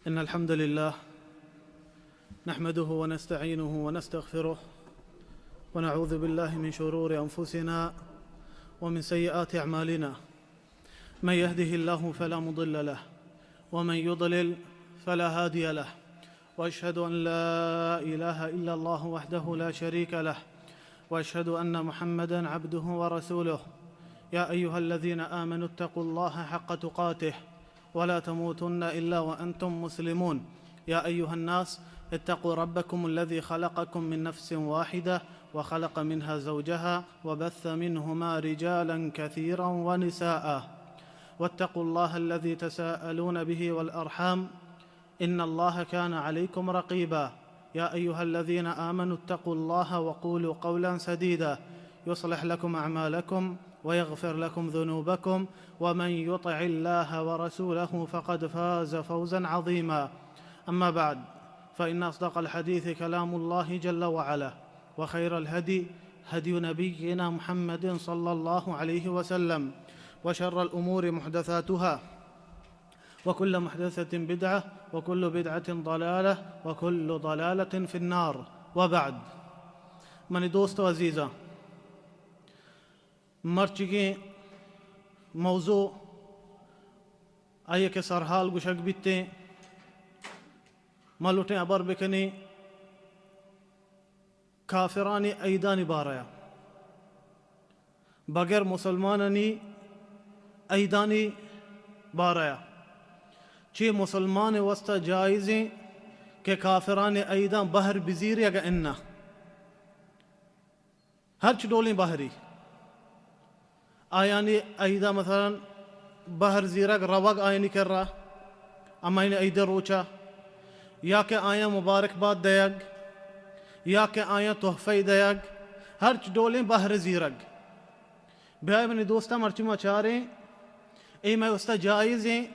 إن الحمد لله نحمده ونستعينه ونستغفره، ونعوذ بالله من شرور أنفسنا ومن سيئات أعمالنا. من يهده الله فلا مضل له، ومن يضلل فلا هادي له، وأشهد أن لا إله إلا الله وحده لا شريك له، وأشهد أن محمدا عبده ورسوله. يا أيها الذين آمنوا اتقوا الله حق تقاته ولا تموتن إلا وأنتم مسلمون. يا أيها الناس اتقوا ربكم الذي خلقكم من نفس واحدة وخلق منها زوجها وبث منهما رجالا كثيرا ونساء واتقوا الله الذي تساءلون به والأرحام إن الله كان عليكم رقيبا. يا أيها الذين آمنوا اتقوا الله وقولوا قولا سديدا يصلح لكم أعمالكم ويغفر لكم ذنوبكم ومن يطع الله ورسوله فقد فاز فوزا عظيما. أما بعد، فإن أصدق الحديث كلام الله جل وعلا، وخير الهدي هدي نبينا محمد صلى الله عليه وسلم، وشر الأمور محدثاتها، وكل محدثة بدعة، وكل بدعة ضلالة، وكل ضلالة في النار. وبعد. منی دوست و عزیزاں، مرچیگیں موضوع آئی کہ سرحال گوشگ بیتیں، ما لوٹیں ہبر بکنیں کافرانی عیدانی بارہ ءَ، بغیر مسلمانانی عیدانی بارہ ءَ۔ چے مسلمان واسطہ جائزیں کہ کافرانی عیداں بہر بزیر یا اگاں اناں؟ ہرچ ڈولیں بہری، آیانی عیدا مثلاً بہر زیرگ، روگ آیانی کرا ہمائی عید روچا، یا کہ آیاں مبارک باد دیگ، یا کہ آیاں تحفہ دیگ، ہرچ ڈولیں بہر زیرگ۔ بیائے منی دوستاں، مرچی ما چاریں، اے مئے واسطہ جائزیں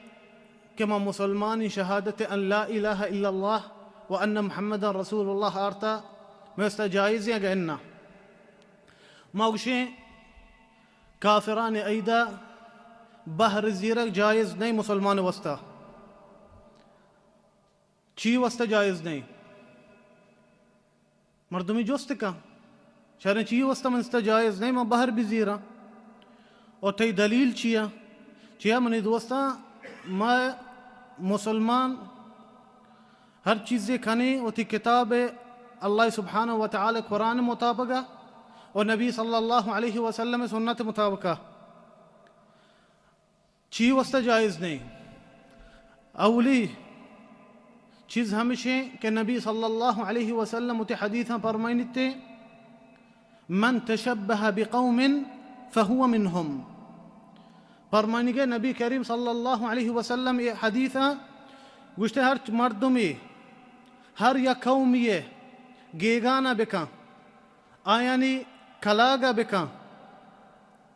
کہ ما مسلمانی شہادت ان لا الہ الا اللہ و ان محمد رسول اللہ آرتا، مئے واسطہ جائزیں اگہ اناں؟ ما گوشیں کافران عیدا بہر زیرگ جائز نہیں مسلمان واسطہ۔ چی واسطہ جائز نہیں؟ مردمی جست کن، شریں چی واسطہ من استا جائز نہیں، من بہر بزیراں؟ اور تئی دلیل چیا؟ چیا منی دوستاں، ما مسلمان ہر چیزے کنیں وتی کتاب اللہ سبحانہ و تعالی قرآن مطابقہ اور نبی صلی اللہ علیہ وسلم سنت مطابقہ۔ چی واسطہ جائز نہیں؟ اولی چیز ہمشیں کہ نبی صلی اللہ علیہ وسلم وتی حدیثاں فرمائنتے، من تشبہ بقوم فہو منہم۔ فرمائنگے نبی کریم صلی اللہ علیہ وسلم یہ حدیثاں گوشتے، ہر مردمی ہر یک قومی گیگانا بکن، آیانی کلاگا بکن،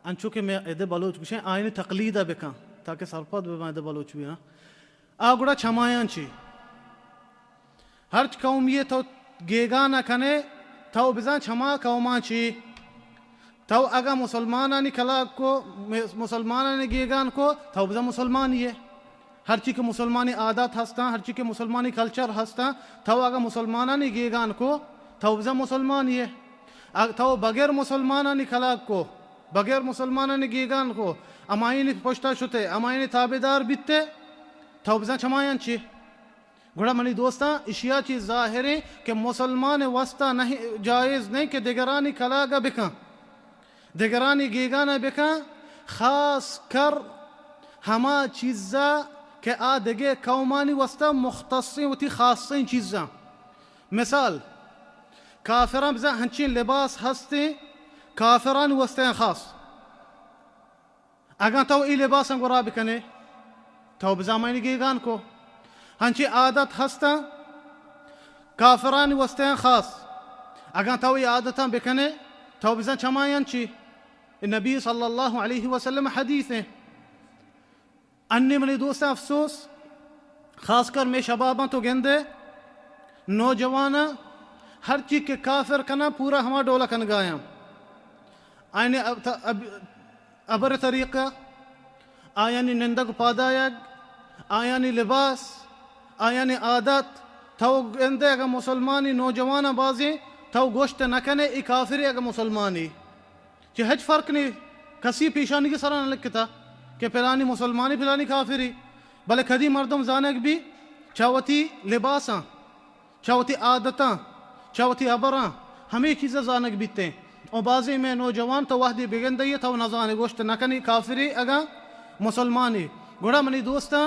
انچو کہ میں ادے بلوچ گوشیں، آیانی تقلیدا بکن، تاکہ سرپد بباں ادے بلوچ بھی، ہاں۔ آ گڑا چمایاں چی؟ ہرچ قومی تو گیگانا کنے، تو بزاں چما قوماں چی؟ تو اگاں مسلمانانی کلاگ کو، مسلمانانی گیگان کو، تو بزاں مسلمانی ہے۔ ہرچی کہ مسلمانی عادات ہستاں، ہرچی کہ مسلمانی کلچر ہستاں، تو اگاں مسلمانانی گیگان کو، تو بزاں مسلمانی ہے۔ اگ-، تو بغیر مسلمانانی کلاگ کو، بغیر مسلمانانی گیگان کو، امائینی پشتا شتے، امائینی تابعدار بیتے، تو بزاں چمایاں چی؟ گڑا منی دوستاں، اشیا چی ظاہریں کہ مسلمان واسطہ نہیں، جائز نہیں کہ دگرانی کلاگا بکن، دگرانی گیگانا بکن، خاص کر ہما چیزا کہ آ دگہ قومانی واسطہ مختصیں، وتی خاصیں چیزاں۔ مثال، کافراں بزاں ہنچیں لباس ہستیں، کافرانی واسطہ خاص۔ اگاں تو ای لباساں گورا بکنے، تو بزاں مئے گیگان کو۔ ہنچیں عادت ہستاں کافرانی واسطہ خاص۔ اگاں تو ای عادتاں بکنے، تو بزاں چمایاں چی؟ نبی صلی اللہ علیہ وسلم حدیث ہیں۔ انی منی دوستاں افسوس، خاص کر میں شباباں تو گندے، نوجواناں، ہر چی کہ کافر کناں پورا ہما ڈولا کنگایاں۔ آیانی اب-، اب-، ابر طریقہ، آیانی نندگ پادایگ، آیانی لباس، آیانی عادت، تو گندے اگاں مسلمانی نوجواناں بازیں، تو گوشت نہ کنے اے کافرے اگاں مسلمانی۔ چہ ہچ فرق نی، کسی پیشانیگی سرا نہ لکھتا کہ پلانی مسلمانی، پلانی کافری۔ بلے کدی مردم زانگ بی چہ وتی لباساں، چہ وتی عادتاں، چہ وتی ہبراں، ہمے چیزاں زانگ بیتیں۔ و بازیں مئے نوجوان تو وہدے بگندئے تو نزانے، گوشت نہ کنی کافرے اگاں مسلمانی۔ گڑا منی دوستاں،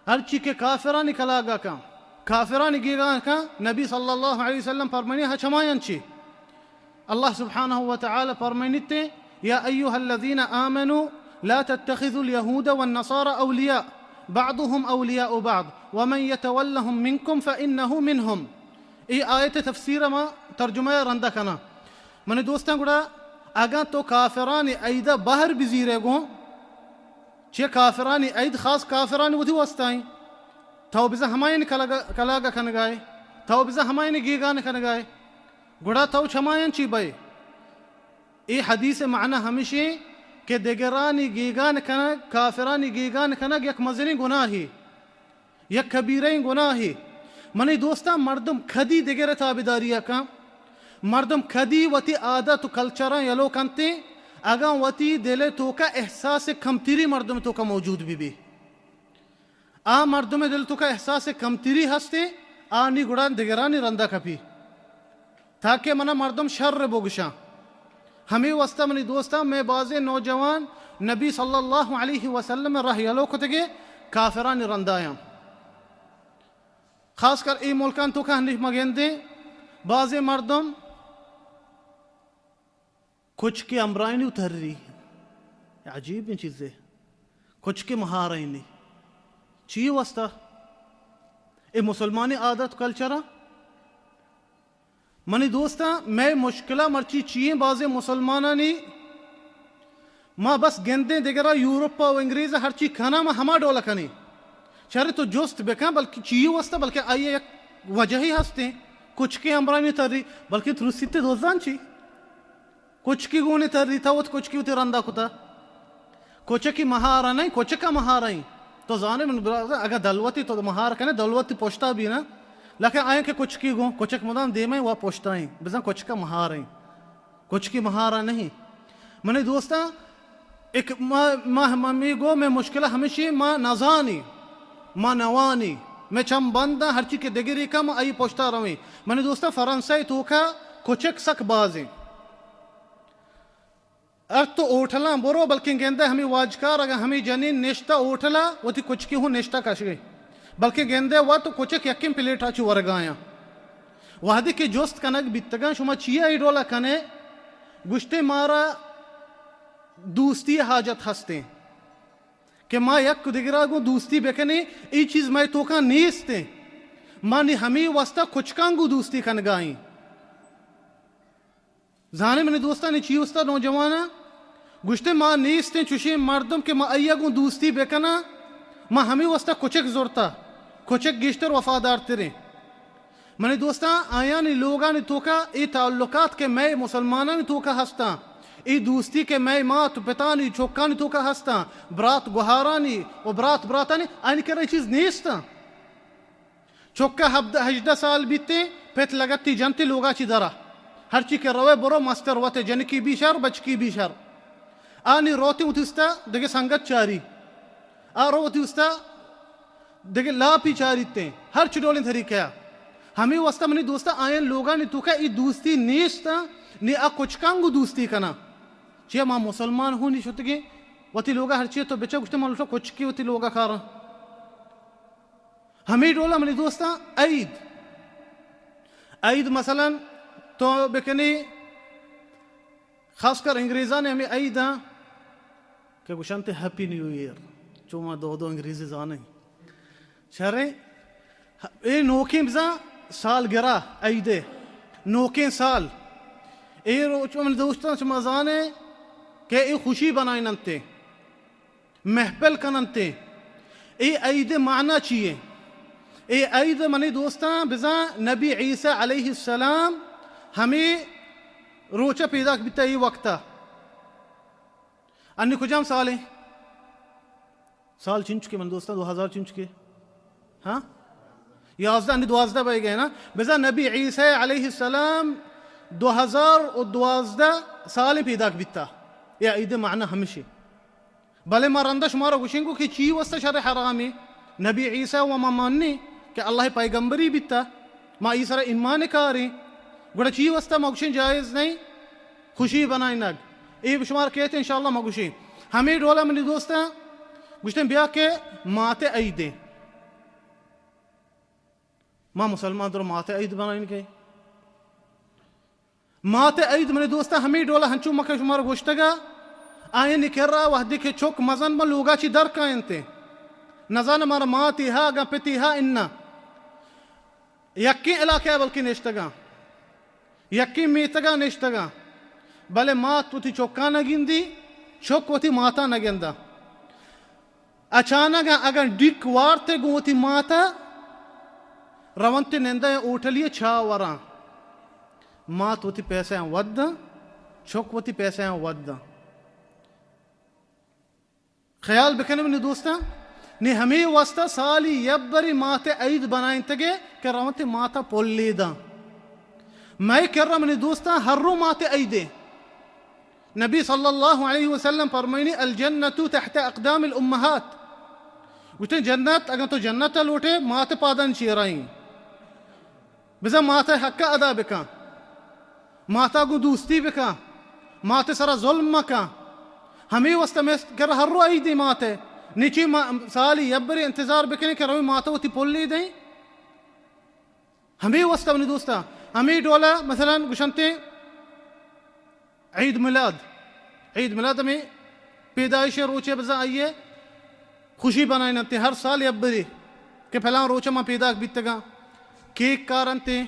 ہرچی کہ کافرانی کلاگا کن، کافرانی گیگا کن، نبی صلی اللہ علیہ وسلم فرمانی ہچ ہمایاں چی۔ اللہ سبحانہ و تعالی فرمائنیتے، یا ایها الذین آمنوا لا تتخذوا اليهود والنصارى اولیاء بعضهم اولیاء بعض ومن يتولهم منكم فانه منهم۔ اے آیت تفسیر ما ترجمہ رندہ کنا۔ منی دوستاں، گڑا اگاں تو کافرانی عیدہ بہر بزیرے گوں، چہ کافرانی عید خاص کافرانی وتی واسطہ ایں، تو بزاں ہمایانی کلاگا، کلاگا کنگائے، تو بزاں ہمایانی گیگان کنگائے، گڑا تو چمایاں چی بئے؟ اے حدیث معنی ہمشیں کہ دگرانی گیگان کنگ، کافرانی گیگان کنگ یک مزنیں گناہے، یک کبیرہیں گناہے۔ منی دوستاں، مردم کدی دگرے تابعداریا کن؟ مردم کدی وتی عادت و کلچراں یلو کنتیں؟ اگاں وتی دل توکا احساس کمتری مردم توکا موجود بی بی۔ آ مردم دل توکا احساس کمتری ہستیں، آ نی گڑا دگرانی رندا کپی، تاکہ منا مردم شر بگشاں۔ ہمے واسطہ منی دوستاں، مئے بازیں نوجوان نبی صلی اللہ علیہ وسلم رہ یلو کتگے کافرانی رندایاں۔ خاص کر اے ملکان توکا ہنی مگندیں، بازیں مردم کچکے ہمراہینی و تری۔ عجیبیں چیزے۔ کچکے مہارینی۔ چی واسطہ؟ اے مسلمانی عادت کلچرا؟ منی دوستاں، مئے مشکلہ مرچی چی ایں؟ بازیں مسلمانانی ما بس گندیں دگرا، یورپ و انگریز ہرچی کنا ما ہما ڈولا کنیں۔ چرے تو جست بکن، بلکہ چی واسطہ؟ بلکہ آئی یک وجہی ہستیں۔ کچکے ہمراہینی تری، بلکہ ترسیتے دوزان چی؟ کچکی گونے تری، تو وت کچکی وتی رندا کتا۔ کچکی مہارا نہیں، کچکا مہارا ایں۔ تو زانے من برا، اگا دلوتی تو مہار کنے، دلوتی پشتا بی نا۔ لیکن آئیں کہ کچکی گون، کچک مدام دیمیں و پشتا ایں۔ بزن کچکا مہار ایں۔ کچکی مہارا نہیں۔ منی دوستاں، ایک ما، ما، ما می گو، مئے مشکلہ ہمشی، ما نزانی، ما نوانی، مئے چم بنداں، ہرچی کہ دگری کم، آئی پشتا رویں۔ منی دوستاں، فرانسہ توکا کچک سک بازیں۔ ہر تو ہوٹلاں برو، بلکیں گندے ہمے واجکار اگاں ہمے جنین نشتہ ہوٹلا، وتی کچکی ہوں نشتہ کشگے۔ بلکیں گندے وت کچک یکیں پلیٹا چی ورگایاں۔ وہدے کہ جست کنگ بیتگاں، شما چیا اے ڈولا کنے؟ گوشتے مارا دوستی حاجت ہستیں کہ ما یک دگرا گوں دوستی بکنیں، اے چیز مئے توکا نیستیں۔ ما نی ہمے واسطہ کچکاں گوں دوستی کنگائیں۔ زانے منی دوستانی چی استا نوجواناں؟ گوشتے ما نیستیں چوشیں مردم کہ ما آئی گوں دوستی بکناں، ما ہمے واسطہ کچک زرتا، کچک گیشتر وفادار تریں۔ منی دوستاں، آیانی لوگانی توکا اے تعلقات کہ مئے مسلمانانی توکا ہستاں، اے دوستی کہ مئے مات و پتانی چکانی توکا ہستاں، برات گوہارانی و برات براتانی، آیانی کرا اے چیز نیستاں۔ چکا ہبدہ، ہژدہ سال بیتیں، پت لگتی جنتی لوگا چی درا۔ ہرچی کہ روے برو مستر وتے، جنکی بی شر، بچکی بی شر۔ آنی روتیں وتی استا دگہ سنگت چاری۔ آ رو وتی استا دگہ لاپی چاریتیں۔ ہرچ ڈولیں طریقہ۔ ہمے واسطہ منی دوستا آیان لوگانی توکا ای دوستی نیستا، نی آ کچکاں گوں دوستی کنا۔ چیا ما مسلمان ہوں نی شتگیں؟ وتی لوگا ہرچی تو بچا گوشتے ما لوٹا کچکی وتی لوگا کاراں۔ ہمے ڈولا منی دوستاں، عید، عید مثلاً تو بکنی، خاص کر انگریزانی ہمے عید آں کہ گوشنت ہیپی نیو ایئر، چو ما دو دو انگریزی زانیں۔ شریں، اے نوکیں بزاں سالگرہ عید، نوکیں سال، اے روچ منی دوستاں شما زانیں کہ اے خوشی بنائیننتے۔ محفل کننتے۔ اے عید معنی چیے؟ اے عید منی دوستاں بزاں نبی عیسی علیہ السلام ہمے روچہ پیداک بیتا اے وقتا۔ انی کجام سالے؟ سال چنچکے من دوستاں، دو ہزار چنچکے؟ ہاں؟ یازدہ، نی دوازدہ بئیگ ءَ نا؟ بزاں نبی عیسی علیہ السلام دو ہزار و دوازدہ سال پیداک بیتا۔ اے عید معنی ہمشی۔ بلے ما رندا شمارا گوشیں گو کہ چی واسطہ شر حرامیں؟ نبی عیسی و ما مانیں کہ اللہ پیغمبری بیتا، ما ای سر ایمان کاریں، گڑا چی واسطہ ما گوشیں جائز نہیں خوشی بنائینگ؟ اے شمار کہتے انشاءاللہ ما گوشیں۔ ہمیں ڈولا منی دوستاں گوشتیں بیا کہ مات عیدیں، ما مسلمان در مات عید بنائین گئے۔ مات عید منی دوستاں ہمیں ڈولا ہنچو مکہ شمار گوشتگا، آیانی کرا وہدی کہ چک مزن بن لوگا چی در کائنتے۔ نزان مارا ماتی ہا گا پتی ہا انا۔ یکیں علاقہ بلکہ نشتگا، یکیں میتگا نشتگا، بلے مات وتی چکا نہ گندی، چک وتی ماتا نہ گندا۔ اچانک اگاں ڈیک وارت گوں وتی مات ء رونت ننداں ہوٹلی ء چاہ وراں، مات وتی پیسہ آں وداں، چک وتی پیسہ آں وداں۔ خیال بکن منی دوستاں، نی ہمے واسطہ سالی یبری مات عید بنائینتگے کہ رونت ماتا پلی داں۔ مئے کرا منی دوستاں ہر رو مات عیدے۔ نبی صلی اللہ علیہ وسلم فرمائنی، الجنت تحت اقدام الامہات۔ گوشتے جنت، اگر تو جنت لوٹے، مات پادن چیرائیں۔ بزاں مات حق ادا بکن، ماتا گوں دوستی بکن، مات سرا ظلم مکن۔ ہمے واسطہ مئے کرا ہر رو عیدے مات ہے۔ نی چی ما سالی یبرے انتظار بکنیں کہ رویں مات وتی پلی دیں۔ ہمے واسطہ منی دوستاں، ہمے ڈولا مثلاً گوشنتے عید میلاد، عید میلاد ہمے پیدائش روچے بزاں آئیے خوشی بنائینتے، ہر سال یبرے کہ پلان روچ ما پیداک بیتگاں، کیک کارنتے،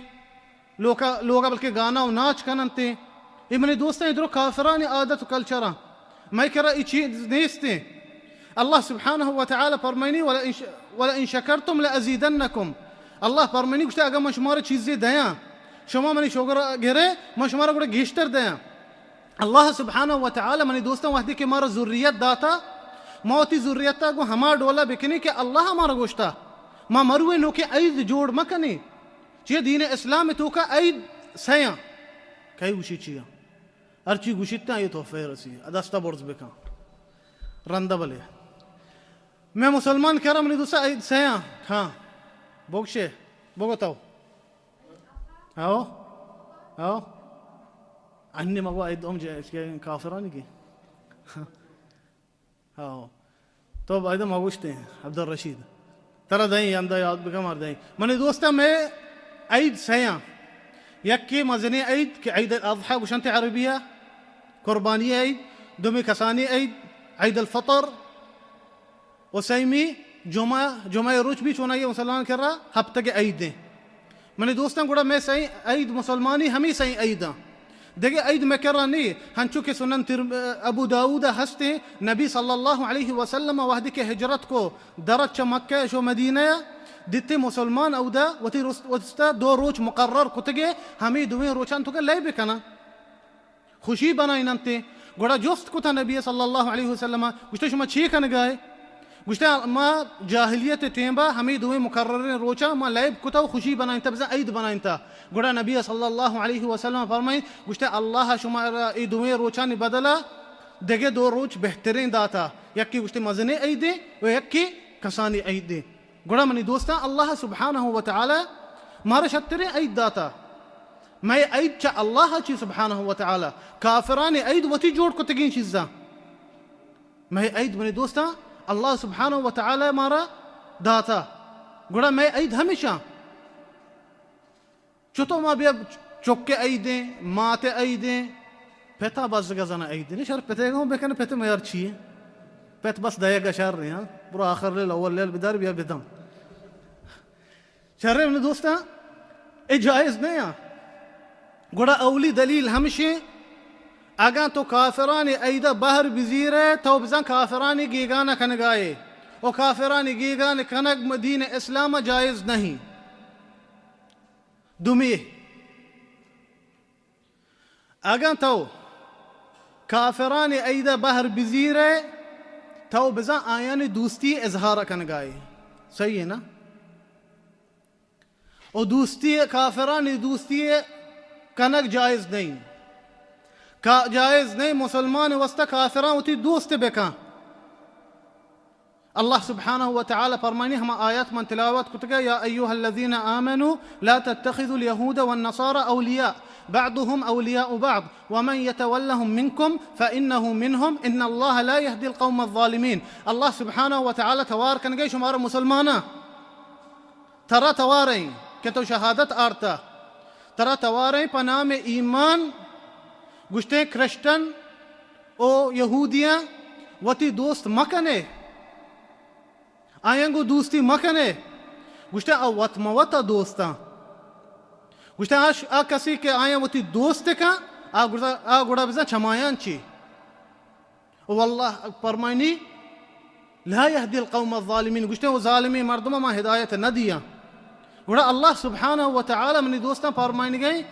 لوکا، لوگا بلکہ گانا و ناچ کننتے۔ اے منی دوستاں، اے درو کافرانی عادت و کلچراں۔ مئے کرا اے چیز نیستیں۔ اللہ سبحانہ و تعالی فرمائنی، "ولئن ش-، ولئن شکرتم لازیدنکم۔" اللہ فرمائنی گوشتے، اگر من شمارا چیزے دیاں، شما منی شگر گرے، من شمارا گڑا گیشتر دیاں۔ اللہ سبحانہ و تعالی منی دوستاں وحدی کہ مارا ذریت داتا، ما وتی ذریتا گوں ہما ڈولا بکنی کہ اللہ مارا گوشتا، ما مروے نوکیں عید جوڑ مکنی۔ چیہ دین اسلام توکا عید سیاں۔ کئی گوشی چیاں؟ ہرچی گوشیت تاں اے تحفہ رسی، دستا برز بکن۔ رندہ بلے۔ مئے مسلمان کرا منی دوستا عید سیاں۔ ہاں۔ بگشے۔ بگو تو۔ ہاو۔ ہاو۔ انی مگو عید ام جے، کافرانی کی۔ ہاو۔ تو بایدہ ما گوشتے ہیں، عبدالرشید۔ ترا دائیں، یندہ یاد بکن مار دائیں۔ منی دوستاں، مئے عید سیاں۔ یکے مزنیں عید کہ عید الاضحی گوشنت عربیہ، قربانی عید، دومی کسانی عید، عید الفطر، و سیمی جمعہ، جمعہ روچ بھی چونائی مسلمان کرا ہفتگ عید ہیں۔ منی دوستاں، گڑا مئے سئیں عید مسلمانی ہمے سئیں عیداں۔ دگہ عید مئے کرا نی، ہنچو کہ سنن ترم-، ابو داؤد ہستیں، نبی صلی اللہ علیہ وسلم وہدی کہ ہجرت کو درت چہ مکہ شو مدینہ، دیتے مسلمان اودا وتی رست-، وستا دو روچ مقرر کتگے، ہمے دوئیں روچان تو کہ لئے بکناں۔ خوشی بنائیننتے۔ گڑا جست کتا نبی صلی اللہ علیہ وسلم، گوشتے، شما چی کنگائے؟ گوشتے، ما جاہلیت ٹیمبا ہمے دوئیں مقرریں روچا ما لیب کتا و خوشی بنائینتا، بزاں عید بنائینتا۔ گڑا نبی صلی اللہ علیہ وسلم فرمائیں، گوشتے، اللہ شما را اے دوئیں روچانی بدلا دگہ دو روچ بہتریں داتا، یکی گوشتے مزنیں عیدیں و یکی کسانی عیدیں۔ گڑا منی دوستاں، اللہ سبحانہ و تعالی مارا شتریں عید داتا۔ مئے عید چہ اللہ چی سبحانہ و تعالی، کافرانی عید وتی جوڑ کتگیں چیزاں۔ مئے عید منی دوستاں، اللہ سبحانہ و تعالی مارا داتا۔ گڑا مئے عید ہمیشاں چتو ما بیا چک عیدیں، مات عیدیں، پتا بزگ زن عیدیں۔ شر پتے گوں بکن، پتے میار چیے؟ پت بس دئیگ شر رہے ہیں۔ برو آخر لیل، اول لیل بدار، بیا بدم۔ شر منی دوستاں، اے جائز نہیں ہیں۔ گڑا اولی دلیل ہمشیں، اگاں تو کافرانی عیدہ بہر بزیرے، تو بزن کافرانی گیگانہ کنگائے۔ و کافرانی گیگانہ کنگ دین اسلام جائز نہیں۔ دومی، اگاں تو کافرانی عیدہ بہر بزیرے، تو بزاں آیانی دوستی اظہار کنگائے۔ صحیح ہے نا؟ و دوستی، کافرانی دوستی کنگ جائز نہیں۔ کا-، جائز نہیں مسلمان واسطہ کافراں وتی دوست بکن۔ اللہ سبحانہ و تعالی فرمانی، ہما آیات من تلاوت کتگا، یا ایھا الذین آمنوا لا تتخذوا الیہود والنصارى اولیاء بعضهم اولیاء بعض ومن یتولهم منکم فانه منهم ان اللہ لا یهدی القوم الظالمین۔ اللہ سبحانہ و تعالی توار کنگے شمارا مسلماناں، ترا تواریں کہ تو شہادت آرتا، ترا تواریں پہ نام ایمان گوشتیں کرسچن و یہودیاں وتی دوست مکنے، آیاں گوں دوستی مکنے۔ گوشتیں آ وت مہ وتا دوستاں۔ گوشتیں آ ش-، آ کسی کہ آیاں وتی دوست کن، آ گڑا، آ گڑا بزاں چمایان چی۔ و اللہ پرمائنی، لا یهدی القوم الظالمین، گوشتیں او ظالمیں مردم ما ہدایت نہ دیاں۔ گڑا اللہ سبحانہ و تعالی منی دوستاں پرمائنگے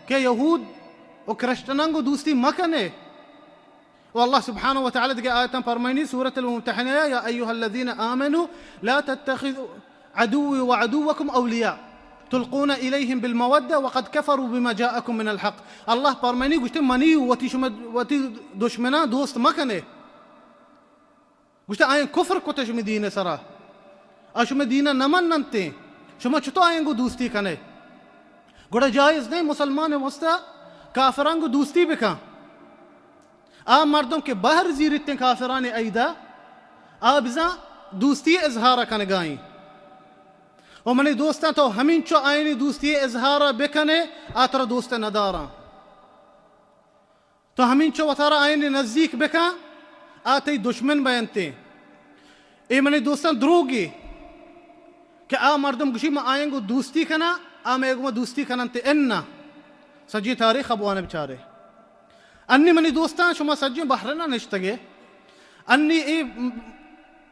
کہ یہود و کرسچناں گوں دوستی مکنے۔ و اللہ سبحانہ و تعالی دگہ آیتاں پرمائنی، سورۃ الممتحنہ، یا ایھا الذین آمنوا لا تتخذوا عدوی و عدوکم اولیاء تلقون الیہم بالمودہ وقد کفروا بما جاءکم من الحق۔ اللہ پرمائنی گوشتے منی وتی شما وتی دشمناں دوست مکنے۔ گوشتے آیاں کفر کتے شما دین سرا، آ شما دین نہ مننتے، شما چطور آیاں گوں دوستی کنے؟ گڑا جائز نہیں مسلمان واسطہ کافراں گوں دوستی بکن۔ آ مردم کہ بہر زیرتیں کافرانی عیدا، آ بزاں دوستی اظہار کنگائیں۔ و منی دوستاں تو ہمینچو آئینی دوستی اظہار بکنے، آ ترا دوست نداراں۔ تو ہمینچو وتارا آئینی نزیک بکن، آ تئی دشمن بینتے۔ اے منی دوستاں دروگی کہ آ مردم گوشی من آیاں گوں دوستی کناں، آ مئے گوما دوستی کننت اناں۔ سجی تاریخ ء بوان بچارے۔ انی منی دوستاں شما سجیں بحرین ء نشتگے۔ انی اے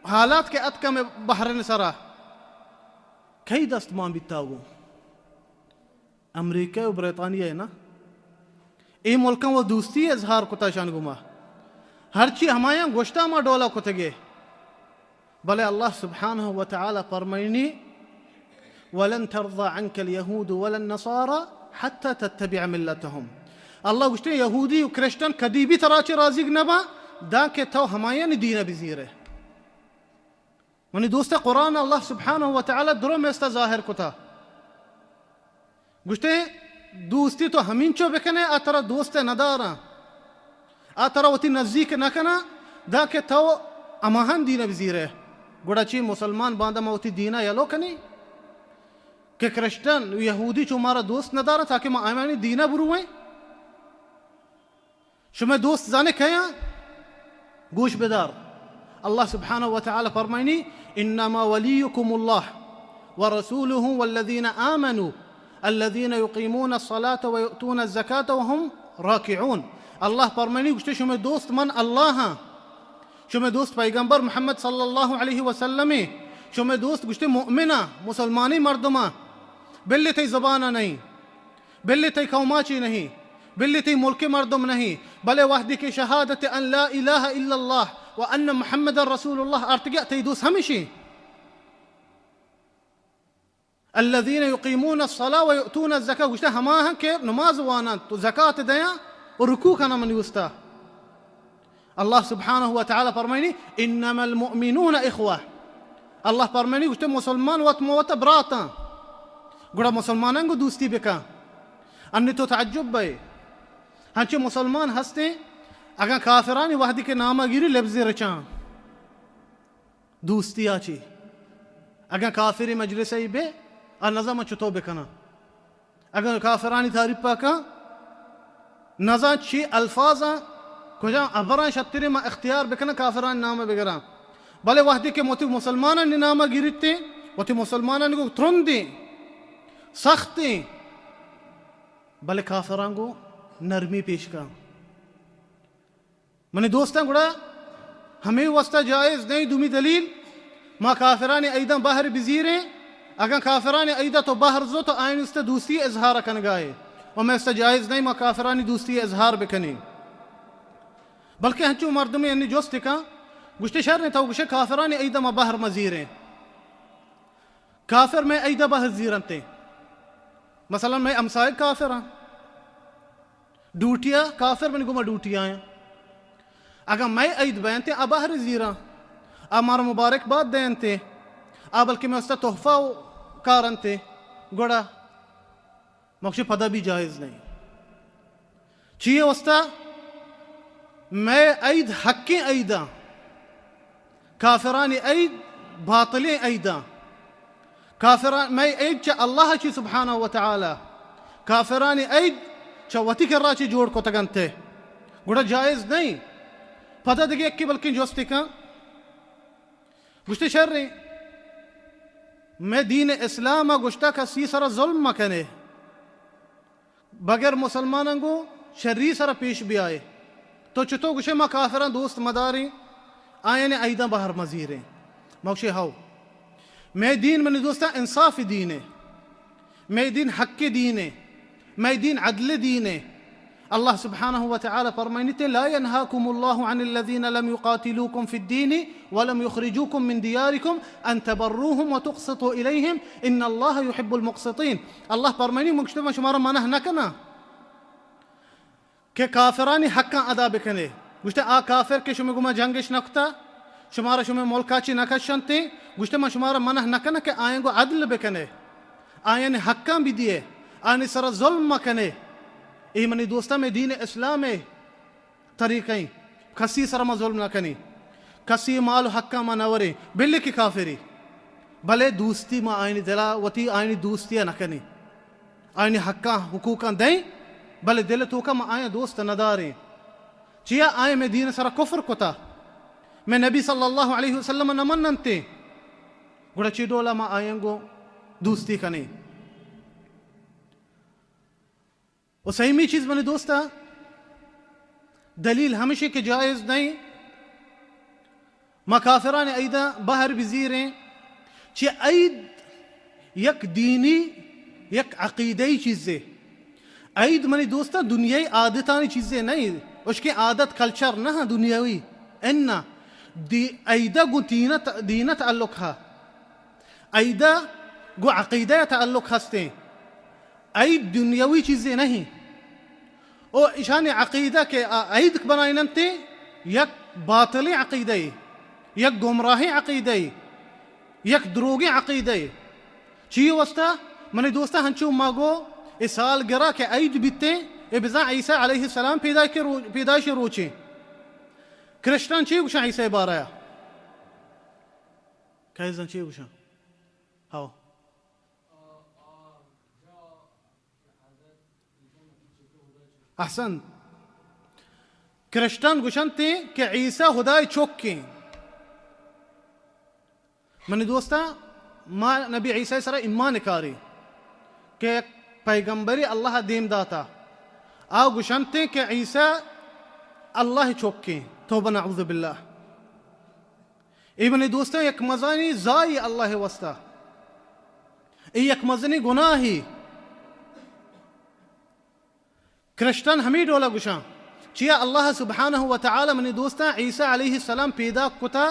حالات کہ اتکا مئے بحرین سرا کئی دست مان بیتا گوں۔ امریکہ و بریطانیہ نا اے ملکاں و دوستی اظہار کتا شان گوما۔ ہرچی ہمایاں گوشتا ما ڈولا کتگے۔ بلے اللہ سبحانہ و تعالی فرمائنی، ولن ترضى عنك اليهود ولا النصارى حتى تتبع ملتهم۔ اللہ گوشتے یہودی و کرسچن کدی بھی ترا چے راضی نہ با، داں کہ تو ہمایانی دین بزیرے۔ منی دوست، قرآن اللہ سبحانہ و تعالی درو میستا ظاہر کتا۔ گوشتے، دوستی تو ہمینچو بکنے، آ ترا دوست نداراں، آ ترا وتی نزیک نہ کناں، داں کہ تو ہماہان دین بزیرے۔ گڑا چی مسلمان باندا ما وتی دینا یلو کنی کہ کرسچن و یہودی چو مارا دوست نداراں تاکہ ما آیانی دینا برویں؟ شمئے دوست زانے کئے آں؟ گوش بدار۔ اللہ سبحانہ و تعالی فرمائنی، انما ولیکم اللہ ورسولہ والذین آمنوا الذین یقیمون الصلاة ویؤتون الزکاة وهم راکعون۔ اللہ فرمائنی، گوشتے شمئے دوست من اللہ ہاں، شمئے دوست پیغمبر محمد صلی اللہ علیہ وسلم، شمئے دوست گوشتے مؤمن ہاں، مسلمانی مردم ہاں، بلے تئی زبان نہیں۔ بلے تئی قوما چی نہیں، بلے تئی ملک مردم نہیں، بلے وحدی کہ شہادت ان لا الہ الا اللہ و ان محمد رسول اللہ ارتگیا، تئی دوست ہمیشی۔ الذین یقیمون الصلاة و یؤتون الزکاة، گوشتے ہما ہاں کہ نماز وانان تو زکات دیاں و رکوع کناں منی واسطہ۔ اللہ سبحانہ و تعالی فرمائنی، انما المؤمنون اخوہ۔ اللہ فرمائنی، گوشتے مسلمان وت مہ وت براتاں۔ گڑا مسلماناں گوں دوستی بکن۔ انی تو تعجب بئے، ہنچے مسلمان ہستیں، اگاں کافرانی وحدی کہ نامہ گیری لبزی رچاں دوستی آ چی۔ اگاں کافری مجلس ای بے، آ نظام چطور بکناں؟ اگاں کافرانی تعریف پا کن، نزان چی الفاظاں، کجام ابراں شتریں ما اختیار بکناں کافرانی نام بگراں۔ بلے وحدی کہ وتی مسلمانانی نام گیریتیں، وتی مسلمانانی گو ترندیں، سختیں، بلے کافراں گو نرمی پیش کن۔ منی دوستاں، گڑا ہمے واسطہ جائز نہیں۔ دومی دلیل، ما کافرانی عیداں بہر بزیریں۔ اگاں کافرانی عیدہ تو بہر زو تو آئین است دوستی اظہار کنگائے، و مئے است جائز نہیں ما کافرانی دوستی اظہار بکنیں۔ بلکہ ہنچو مردمے انی جست کن، گوشتے شر نے تو گوشے کافرانی عیدہ ما بہر مزیریں۔ کافر مئے عیدہ بہر زیرنتے۔ مثلاً مئے ہمسائگ کافراں، ڈیوٹی ءَ کافر منی گوما ڈیوٹی ءَ ایں۔ اگاں مئے عید بینت، آ بہر زیراں، آ مارا مبارک بات دینت، آ بلکہ مئے واسطہ تحفہ و کارنت، گڑا مکشی پدا بھی جائز نہیں۔ چی واسطہ؟ مئے عید حقیں عیداں، کافرانی عید باطلیں عیداں۔ کافران، مئے عید چہ اللہ چی سبحانہ و تعالی، کافرانی عید چہ وتی کرا چی جوڑ کتگ انت، گڑا جائز نہیں۔ پدا دگہ یکے بلکیں جستے کن، گوشتے شریں، مئے دین اسلام ءَ گوشتا کسی سرا ظلم مکنے۔ بغیر مسلماناں گوں شری سرا پیش بیائے۔ تو چتو گوشے ما کافراں دوست مداریں، آیانی عیداں بہر مزیریں؟ ما گوشے ہو۔ مئے دین منی دوستاں انصاف دین ہے، مئے دین حق دین ہے، مئے دین عدل دین ہے۔ اللہ سبحانہ و تعالی فرمائنیتے، لا ينهاكم الله عن الذين لم يقاتلوكم في الدين ولم يخرجوكم من دياركم أن تبروهم وتقسطوا إليهم إن الله يحب المقسطين۔ اللہ فرمائنی، من گوشتے من شمارا منع نہ کناں کہ کافرانی حقاں ادا بکنے۔ گوشتے آ کافر کہ شمے گوما جنگش نہ کتا، شمارا شمے ملکا چی نہ کشنتے، گوشتے من شمارا منع نہ کناں کہ آیاں گوں عدل بکنے، آیانی حقاں بدیے، آیانی سرا ظلم مکنے۔ اے منی دوستاں، مئے دین اسلام ہے۔ طریقہ ایں، کسی سر ما ظلم نہ کنیں، کسی مال و حقاں ما نہ وریں، بلے کہ کافری، بلے دوستی ما آئینی دلا وتی آئینی دوستی نہ کنیں، آئینی حقاں حقوقاں دیں، بلے دل توکا ما آیاں دوست نہ داریں۔ چیا؟ آئیں مئے دین سرا کفر کتا، مئے نبی صلی اللہ علیہ وسلم نہ مننتے، گڑا چی ڈولا ما آیاں گوں دوستی کنیں؟ و سیمی چیز منی دوستاں، دلیل ہمشی کہ جائز نہیں ما کافران عیداں بہر بزیریں، چہ عید یک دینی، یک عقیدہی چیزے۔ عید منی دوستاں دنیای عادتانی چیزے نہیں، اشکیں عادت کلچر نہ دنیاوی، انا دی عیدہ گوں دینہ، دینہ تعلق ہا، عیدہ گوں عقیدہ تعلق ہستیں۔ عید دنیاوی چیزے نہیں۔ او اشانی عقیدہ کہ آ عید بنائیننتے، یک باطلیں عقیدہ، یک گمراہیں عقیدہ، یک دروگیں عقیدہ۔ چی واسطہ؟ منی دوستاں، ہنچو ما گو اے سالگرہ کہ عید بیتیں، اے بزاں عیسیٰ علیہ السلام پیدائش رو-، پیدائش روچیں۔ کرسچن چی گوشاں عیسیٰ بارہ؟ کئے زن چی گوشاں؟ ہاو۔ احسن۔ کرسچن گوشنت کہ عیسیٰ ہدائے چکیں۔ منی دوستاں، ما نبی عیسیٰ سرا ایمان کاری کہ یک پیغمبری اللہ دیم داتا۔ آ گوشنت کہ عیسیٰ اللہ چکیں۔ توبہ نعوذ باللہ۔ اے منی دوستاں، یک مزنیں زائی اللہ واسطہ۔ اے یک مزنیں گناہی۔ کرسچن ہمے ڈولا گوشاں۔ چیا؟ اللہ سبحانہ و تعالی، منی دوستاں، عیسیٰ علیہ السلام پیداک کتا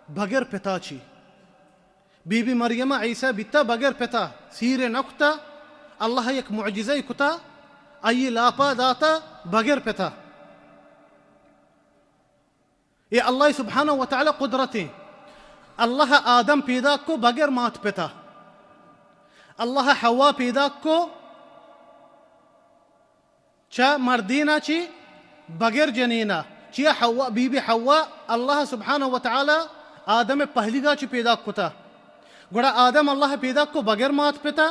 بغیر پتا چی۔ بی بی مریم عیسیٰ بیتا بغیر پتا، سیر نہ کتا، اللہ یک معجزہ کتا، آئی لاپا داتا بغیر پتا۔ اے اللہ سبحانہ و تعالی قدرتیں۔ اللہ آدم پیداک کو بغیر مات پتا۔ اللہ حوا پیداک کو چہ مردینا چی بغیر جنینا۔ چیا؟ حوا، بی بی حوا اللہ سبحانہ و تعالی آدم پہلیگا چی پیداک کتا۔ گڑا آدم اللہ پیداک کو بغیر مات پتا،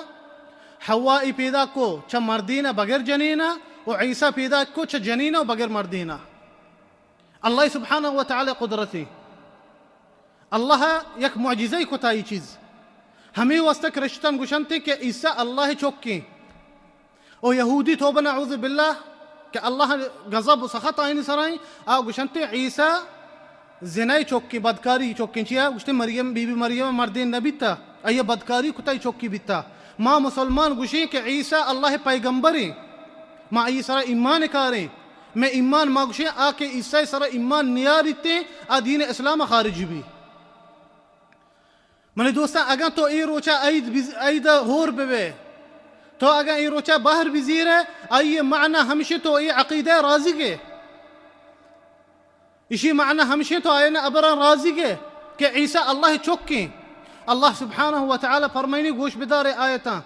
حوا ای پیداک کو چہ مردینا بغیر جنینا، و عیسیٰ پیداک کو چہ جنینا و بغیر مردینا۔ اللہ سبحانہ و تعالی قدرتی۔ اللہ یک معجزہ کتا ای چیز۔ ہمے واسطہ کرسچن گوشنت کہ عیسیٰ اللہ چکیں۔ او یہودی، توبہ نعوذ باللہ، کہ اللہ غضب و سخط آئینی سرائیں، آ گوشنت عیسیٰ زنای چکیں، بدکاری چکیں۔ چیا؟ گوشتے مریم، بی بی مریم مردین نبیتا، آئی بدکاری کتا، چکی بیتا۔ ما مسلمان گوشیں کہ عیسیٰ اللہ پیغمبریں، ما آئی سرا ایمان کاریں۔ مئے ایمان، ما گوشیں، آ کہ عیسیٰ سرا ایمان نیاریتیں، آ دین اسلام خارج بی۔ منی دوستاں، اگاں تو اے روچا عید بز-، عید ہور ببے، تو اگاں اے روچا بہر بزیرے، آئی معنی ہمشی تو اے عقیدہ راضی گے۔ اشی معنی ہمشی تو آئین ابران راضی گے کہ عیسی اللہ چکیں۔ اللہ سبحانہ و تعالی فرمائنی، گوش بدارے آیتاں۔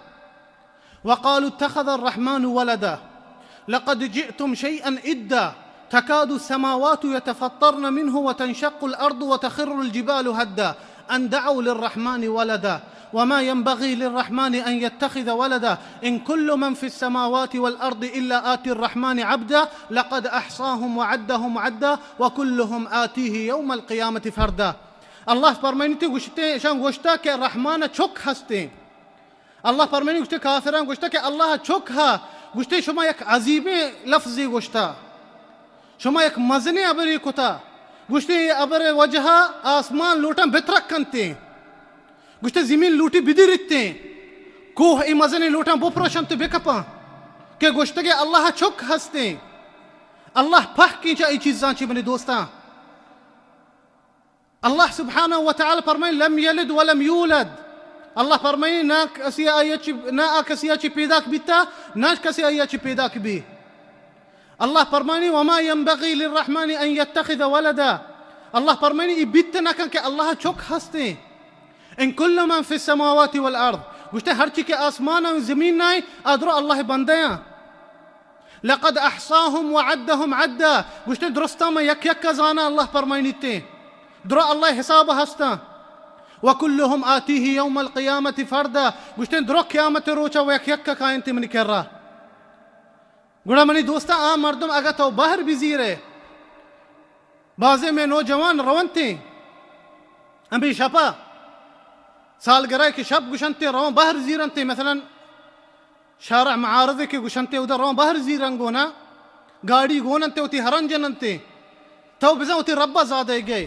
وقالوا اتخذ الرحمن ولدا لقد جئتم شيئا إدا تكاد السماوات يتفطرن منه وتنشق الأرض وتخر الجبال هدا أن دعوا للرحمن ولدا وما ينبغي للرحمن أن يتخذ ولدا إن كل من في السماوات والأرض إلا آتي الرحمن عبدا لقد أحصاهم وعدهم عدا وكلهم آتيه يوم القيامة فردا۔ اللہ فرمائنی تے گوشتے، اشان گوشتا کہ رحمان چک ہستیں۔ اللہ فرمائنی گوشتے کافراں گوشتا کہ اللہ چک ہا، گوشتے شما یک عجیبیں لفظے گوشتا، شما یک مزنیں ابرے کتا، گوشتے اے ابر وجہا آسمان لوٹاں بترک کنتے، گوشتے زمین لوٹی بدریتے، کوہ اے مزنیں لوٹاں بپروشنت بکپاں کہ گوشتگے اللہ چک ہستیں۔ اللہ پہکیں چا اے چیزاں چی منی دوستاں۔ اللہ سبحانہ و تعالی فرمائے، لم یلد ولم یولد۔ اللہ فرمائے، نہ کسی آیا چی، نہ آ کسی آ چی پیداک بیتا، نہ کسی آیا چی پیداک بی۔ اللہ فرمائے، وما ينبغي للرحمن ان يتخذ ولدا۔ اللہ فرمائے، ای بیت نہ کن کہ اللہ چک ہستیں۔ ان کل من فی السماوات والارض، گوشتے ہرچی کہ آسمان و زمین نائیں، آ درو اللہ بندیاں۔ لقد احصاهم وعدهم عدا، گوشتے درستاں من یک یک زاناں، اللہ فرمائنیتے۔ درو اللہ حساب ہستاں۔ وكلهم آتيه يوم القيامة فردا، گوشتے درو قیامت روچا و یک یک کائنتے منی کرا۔ گڑا منی دوستاں، آ مردم اگا تو بہر بزیرے، بازیں مئے نوجوان رونتیں، ہمے شپا سالگرہ کہ شپ گوشنتے، رون بہر زیرنتے، مثلاً شارع معارضے کہ گوشنتے، اودا رون بہر زیرن گونا، گاڑی گوننتے، وتی ہرن جننتے۔ تو بزاں وتی ربا زادہ گئے۔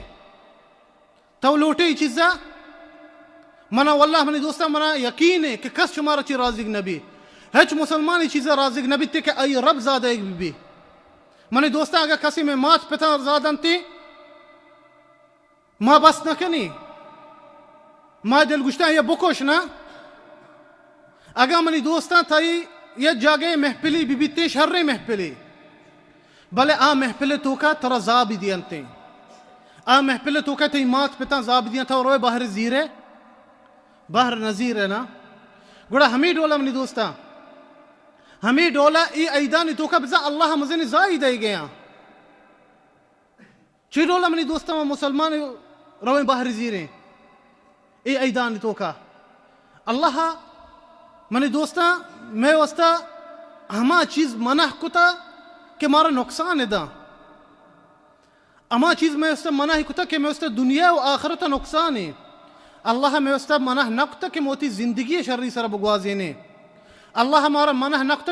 تو لوٹے ای چیزا؟ منا واللہ منی دوستاں، منا یقین ہے کہ کس شمارا چی راضی نبی۔ ہچ مسلمان ای چیزا راضی نبی تے کہ ای رب زادہ بی۔ منی دوستاں، اگر کسی میں مات پتا زادنتے، ما بس نہ کنی، ما دل گوشتاں یا بکش نہ۔ اگاں منی دوستاں تئی یا جاگہ محفلی بی بیتیں، شریں محفلی، بلے آ محفل توکا ترا زابی دینتیں، آ محفل توکا تئی مات پتاں زابی دینت، تو روئے بہر زیرے، بہر نزیرے نا۔ گڑا ہمیں ڈولا منی دوستاں، ہمیں ڈولا ای عیدانی توکا بزاں اللہ مزنی زائی دے گیاں۔ چی ڈولا منی دوستاں، ما مسلمان رویں بہر زیریں اے عیدانی توکا؟ اللہ منی دوستاں، مئے واسطہ ہما چیز منع کتا کہ مارا نقصان داں، ہما چیز مئے واسطہ منع کتا کہ مئے واسطہ دنیا و آخرت نقصان ہے۔ اللہ مئے واسطہ منع نہ کتا کہ موتی زندگی شری سر بگوازینے۔ اللہ مارا منع نہ کتا